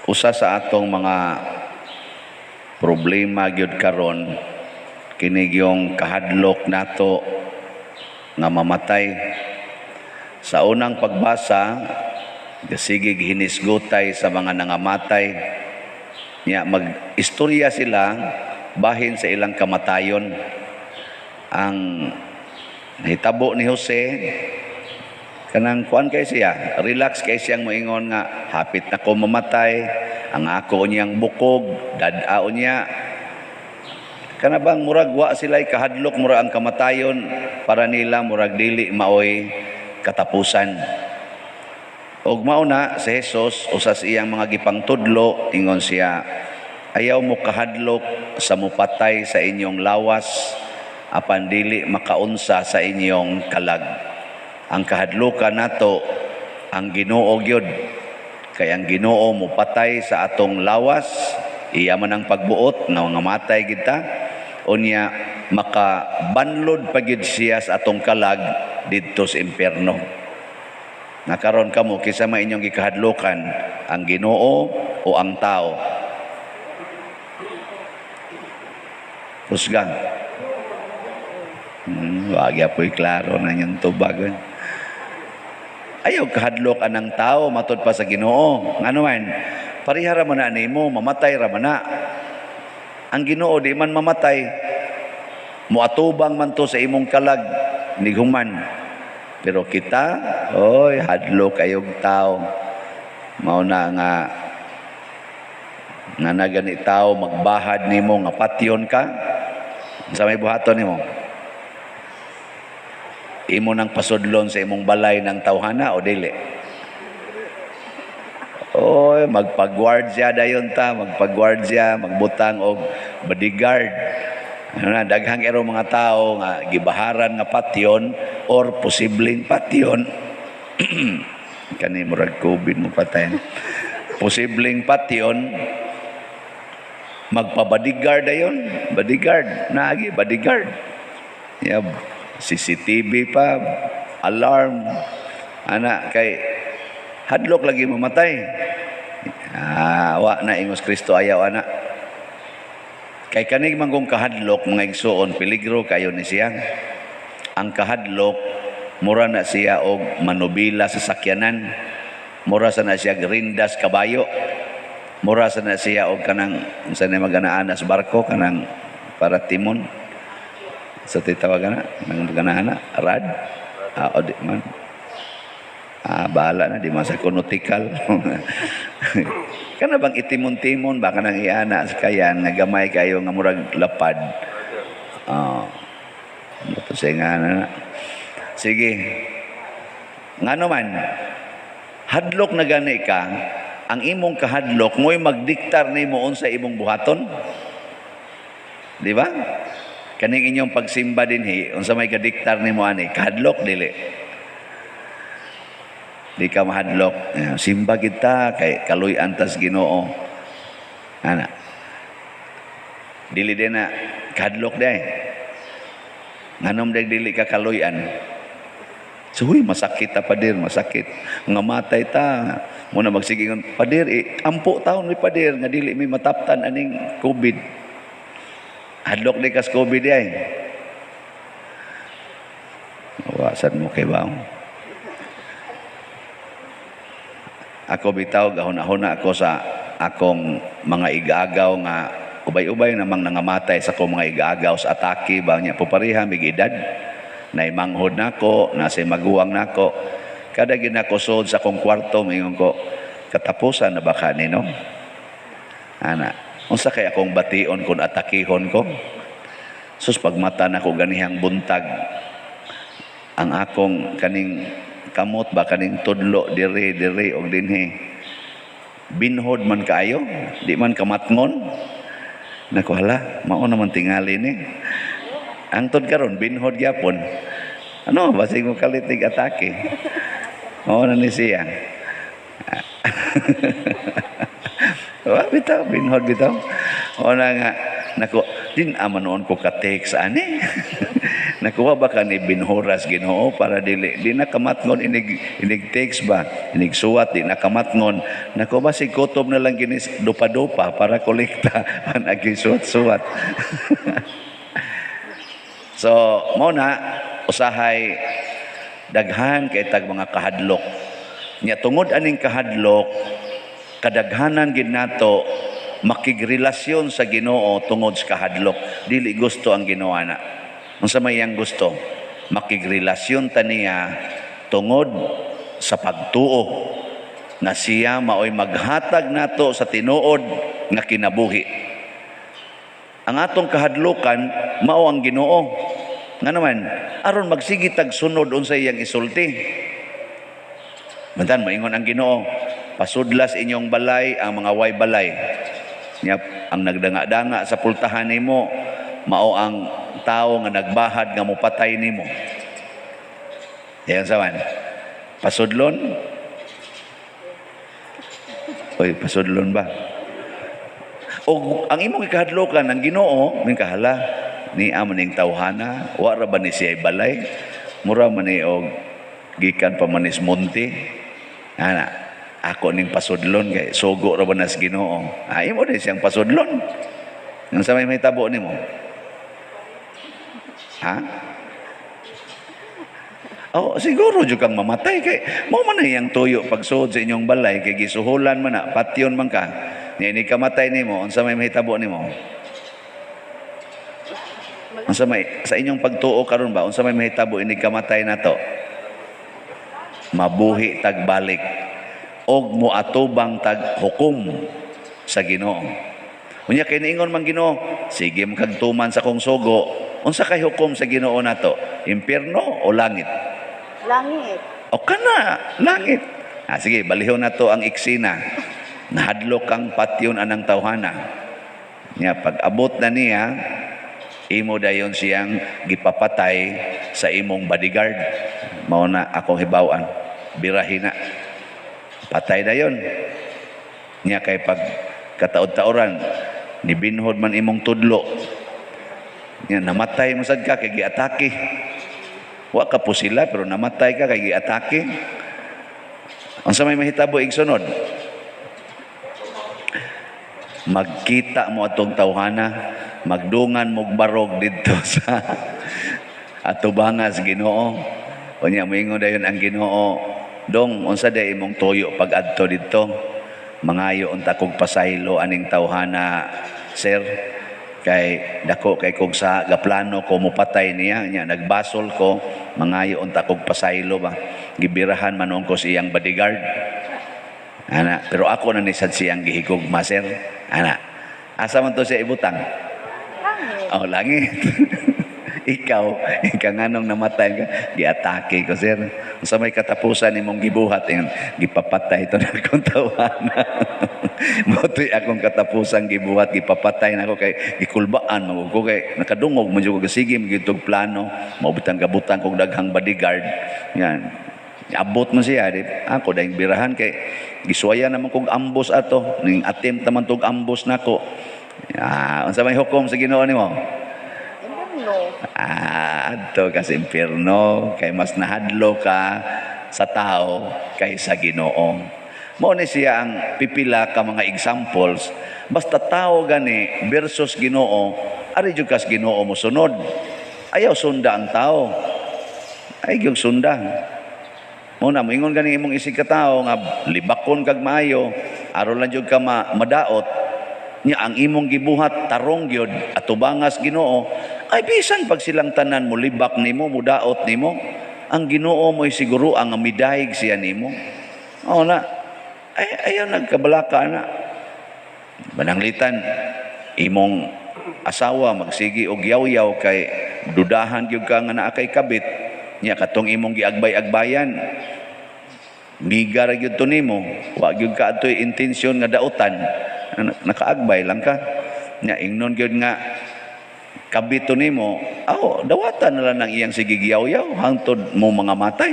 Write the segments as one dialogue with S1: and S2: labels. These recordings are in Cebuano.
S1: Usa sa atong mga problema gyud karon kini yung kahadlok nato nga mamatay. Sa unang pagbasa, gasigig hinisgutay sa mga nangamatay. Nya mag-istorya sila bahin sa ilang kamatayon. Ang nahitabo ni Jose, kanang kuan kay siya, relax kay siyang moingon nga hapit na ko mamatay, ang ako niyang bukog, dad-ao niya. Kana bang murag wa sila kahadlok, mura ang kamatayon para nila murag dili maoy katapusan. Og mao na si Jesus, usa sa iyang mga gipangtudlo, ingon siya, "Ayaw mo kahadlok sa mupatay sa inyong lawas apan dili makaunsa sa inyong kalag." Ang kahadlokan nato ang Ginoo gyud, kay ang Ginoo mupatay sa atong lawas, iya man ang pagbuot nga mga matay kita, unya makabanlod pa gyud siya sa atong kalag didto sa impierno. Nakaron kamo, kinsa may inyong gikahadlokan, ang Ginoo o ang tao? Husgan. Wag po'y klaro na inyong tubag. Ayaw kahadlok anang tao matud pa sa Ginoo. Ngano man, pareha ra man na nimo, mamatay ra man na. Ang Ginoo di man mamatay. Muatubang man to sa imong kalag nighuman. Pero kita, oy, hadlok kayog tao. Mao na nga nga na gani tao magbahad nimo nga patyon ka. Sa may buhaton nimo? Imo nang pasudlon sa imong balay ng tawhana o dili? Oy, magpagwardya dayon ta, magpagwardya, magbutang og bodyguard. Ano na, daghang ero mga tao nga gibaharan nga patyon or posibleng patyon. Kani murag COVID mo patay. Posibleng patyon, magpa-bodyguard dayon, bodyguard, naagi bodyguard. Yeah, CCTV pa, alarm, ana kay hadlok lagi mamatay. Ah, wa na ingos Kristo, ayaw ana. Kay kanig man kung kahadlok, mga igsuon, peligro kayo ni siya. Ang kahadlok mura na siya og manubila sa sakyanan. Mura sa na siya rindas kabayo. Mura sa na siya og kanang unsa na maganaan sa barko, kanang para timon sa titawagan na nang maganaan na rad, ah, o di man, ah, bahala na, di man sa kunotikal. Kana bang itimon-timon ba, kanang iana sa kayan nga gamay kayo nga murag lapad, ah, uh, to nga na. Sige, ngano man hadlok na gani ka, ang imong kahadlok mo'y magdiktar nimo unsa imong buhaton, di ba? Kaning inyong pagsimba dinhi, unsa may kadiktar nimo ani? Kahadlok, dili? Di ka mahadlok. Simba kita kay kaluy-an tas Ginoo. Ana. Dili din na kahadlok day. Nganom day dili ka kaluy-an? So, huy, masakit ta, pader, masakit. Nga matay ta. Muna magsige, "Pader, eh, ampo taon mi, pader, nga dili mi mataptan aning COVID." Hadlok di kas COVID di ay. Wasan mo kay baong. Ako bitaw, gahuna-huna ako sa akong mga igaagaw nga ubay-ubay namang nangamatay sa akong mga igaagaw sa atake ba niya, pupariha mig edad. Naimanghod nako, nasa maguwang nako. Kada ginakosod sa akong kwarto, mingon ko, "Katapusan na ba kanino?" Ana, unsa kay akong bation kung atakihon ko? Sus, pagmata nako ganihang buntag, ang akong kaning kamot ba, kaning tudlo dire dire og dinhi. Binhod man kaayo, di man kamatngon. Nako, hala, mao naman tingali ni. Angtod karon binhod gyapon. Ano, basig mo kalit nig atake. Mao na ni siya. Wa bitaw, binhod bitaw. O na nga, nako, din ama noon ko ka-text ani. Nakuha ba ka ni binhuras Ginoo para dili di na kamatngon inig inig text ba, inig suwat di na kamatngon. Nakuha ba si kutob na lang ginis dupa-dupa para kolekta man suwat-suwat. So mao na, usahay daghan kay tag mga kahadlok. Nya tungod aning kahadlok, kadaghanan gid nato makigrelasyon sa Ginoo tungod sa kahadlok. Dili gusto ang Ginoo ana. Unsa may iyang gusto? Makigrelasyon ta niya tungod sa pagtuo na siya maoy maghatag nato sa tinuod nga kinabuhi. Ang atong kahadlukan mao ang Ginoo. Nga naman, aron magsige tag sunod unsa iyang isulti. Bantan moingon ang Ginoo, pasudlas inyong balay ang mga way balay. Nya ang nagdanga-danga sa pultahan nimo mao ang tao nga nagbahad nga mopatay nimo. Yan sa man. Pasudlon? Oy, pasudlon ba? O ang imong ikahadlokan ang Ginoo, min kahala ni amo ning tawhana, wa ra ba ni siya balay? Mura man ni og gikan pa man ni monte. Ana, ako ning pasudlon kay sugo ra ba nas Ginoo. Ah, imo din siyang pasudlon. Nang sa may mahitabo nimo? Ha? Oh, siguro jud kang mamatay kay mo man na iyang tuyo pagsuod sa inyong balay kay gisuhulan man na, patyon man ka. Nya ini kamatay nimo, unsa may mahitabo nimo? Unsa may sa inyong pagtuo karon ba, unsa may mahitabo inig kamatay nato? Mabuhi tag balik og moatubang tag hukom sa Ginoo. Unya kay niingon man Ginoo, sige mo kag tuman sa kong sugo. Unsa kay hukom sa Ginoo nato? Impierno o langit?
S2: Langit.
S1: O kana, langit. Ah, sige, balihon nato ang eksena. Nahadlok kang patyon anang tawhana. Nya pag abot na niya, imo dayon siyang gipapatay sa imong bodyguard. Mao na akong hibaw-an. Birahin na. Patay dayon. Nya kay pag kataod-taoran, nibinhod man imong tudlo. Nya namatay mo sad ka kay giatake. Wa ka po sila pero namatay ka kay giatake. Unsa may mahitabo igsunod? Magkita mo atong tawhana, magdungan mo barog didto sa atubangas Ginoo. Unya moingon dayon ang Ginoo, "Dong, unsa day imong tuyo pag adto didto?" "Mangayo unta kog pasaylo aning tawhana, sir, kay dako kay kog sa gaplano ko mopatay niya, nya nagbasol ko, mangayo unta kog pasaylo ba. Gibirahan man ko sa iyang bodyguard." Ana, pero ako na ni sad siyang gihigugma, sir. Ana. Asa man to siya ibutang?
S2: Langit.
S1: Oh, langit. Ikaw, ikaw nganong namatay ka, giatake ko, sir. Sa may katapusan nimong gibuhat, yung gipapatay ito na akong tawana. Moto'y akong katapusan gibuhat, gipapatay na ako kay gikulbaan, man ko kay nakadungog man jud ko sige magitog plano, maubitang gabutan kog daghang bodyguard. Yan. Abot mo siya, di, ako dahil birahan kay gisuwaya naman kog ambos ato, ning attempt naman tog ambos nako. Ah, unsa may hukom sa Ginoo nimo?
S2: Impierno.
S1: Ah, adto ka sa impierno kay mas nahadlo ka sa tao kaysa Ginoo. Mao ni siya ang pipila ka mga examples, basta tao gani versus Ginoo, ari jud kas Ginoo mo sunod. Ayaw sunda ang tao. Ay gyud sunda. Mo na moingon gani imong isig ka tawo nga libakon kag maayo, aron lang jud ka madaot. Nya ang imong gibuhat tarong gyud atubangas Ginoo, ay bisan pag silang tanan mo libak nimo, mudaot nimo, ang Ginoo mo'y siguro ang midayeg siya nimo. Oo na. Ay ayaw nagkabalaka na. Mananglitan imong asawa magsigi og yaw-yaw kay dudahan gyud ka nga naa kay kabit, nya katong imong giagbay-agbayan miga ra gyud to nimo, wa gyud ka adtoy intensyon nga dautan, nakaagbay lang ka, nya ingnon gyud nga kabit to nimo, aw dawatan na lang ang iyang sige yaw-yaw hangtod mo mga matay.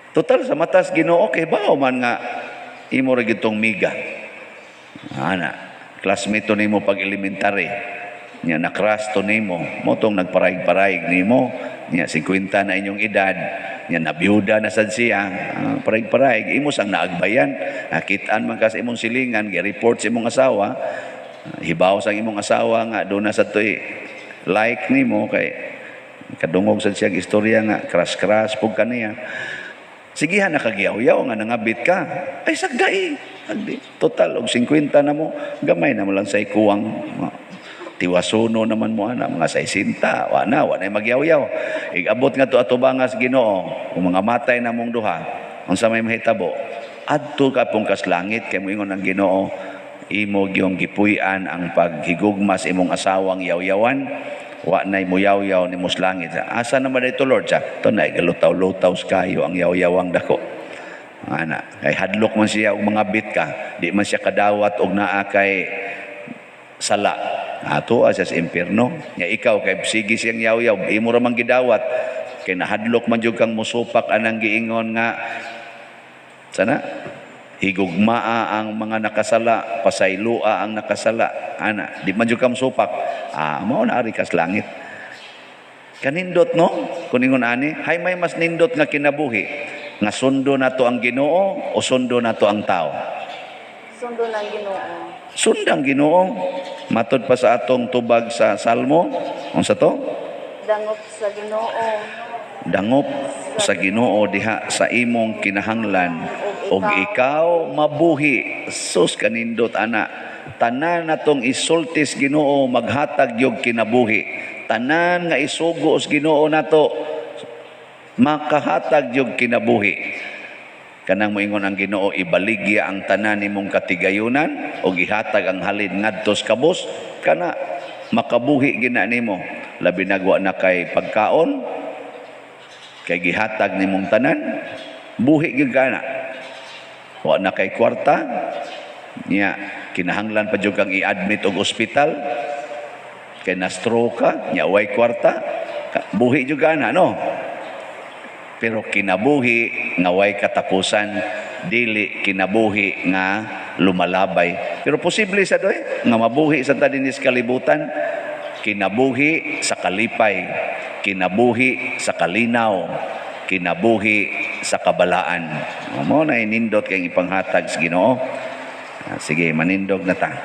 S1: Total sa matas Ginoo kay bao man nga imo ra gyud tong miga. Ana, classmate to nimo pag elementary. Nya na-crush to nimo, mao tong nagparaig-paraig nimo, nya 50 na inyong edad, nya nabiyuda na sad siya, paraig-paraig, imo sang naagbayan, nakitaan man ka sa imong silingan, gi-report sa imong asawa, hibaw sa imong asawa nga doon na sa to'y like nimo kay kadungog sad siya istorya nga crush-crush pug kaniya. Sigihan na kagyaw-yaw nga nangabit ka. Ay sagdai. Sagdi. Total og 50 na mo, gamay na mo lang sa ikuwang tiwasuno naman mo ana mga 60, wa na, wa na magyaw-yaw. Igabot nga to atubangas Ginoo, kung mga matay na mong duha, unsa may mahitabo? Adto ka pong kas langit kay moingon ang Ginoo, imo gyung gipuy-an ang paghigugma sa imong asawang yaw-yawan, wa nay muyaw-yaw nimo sa langit. Asa naman dito, Lord? Sa to na galutaw-lutaw sa kayo ang yaw-yawang dako. Ana, kay hadlok man siya og mga bit ka, di man siya kadawat og naa kay sala. Ato siya sa impierno. Nya ikaw kay sige siyang yaw-yaw, imo ra man gidawat kay nahadlok man jud kang musupak anang giingon nga sana higugmaa ang mga nakasala, pasaylua ang nakasala. Ana, di man jud ka musupak. Mao na ari kas langit. Kanindot, no? Kung ingon ani, hay may mas nindot nga kinabuhi nga sundo nato ang Ginoo o sundo nato ang tao?
S2: Sundo ng Ginoo.
S1: Sundang Ginoo. Matod pa sa atong tubag sa Salmo, unsa to?
S2: Dangop sa Ginoo.
S1: Dangop sa Ginoo diha sa imong kinahanglan ug ikaw mabuhi. Sus, kanindot ana. Tanan natong isultis Ginoo maghatag yog kinabuhi. Tanan nga isugo sa Ginoo nato makahatag yog kinabuhi. Kanang moingon ang Ginoo, ibaligya ang tanan nimong katigayunan ug ihatag ang halin ngadto sa kabus, kana makabuhi gina nimo. Labi nagwa na kay pagkaon, kay gihatag nimong tanan, buhi gyud kana. Wa na kay kwarta niya, kinahanglan pa jud kang i-admit og ospital kay na stroke ka, nya way kwarta, buhi jud kana, no? Pero kinabuhi nga way katapusan, dili kinabuhi nga lumalabay. Pero posible sa doy nga mabuhi sa ta dinhi sa kalibutan, kinabuhi sa kalipay, kinabuhi sa kalinaw, kinabuhi sa kabalaan. Mao na inindot kay ipanghatag sa Ginoo. Sige, manindog na ta.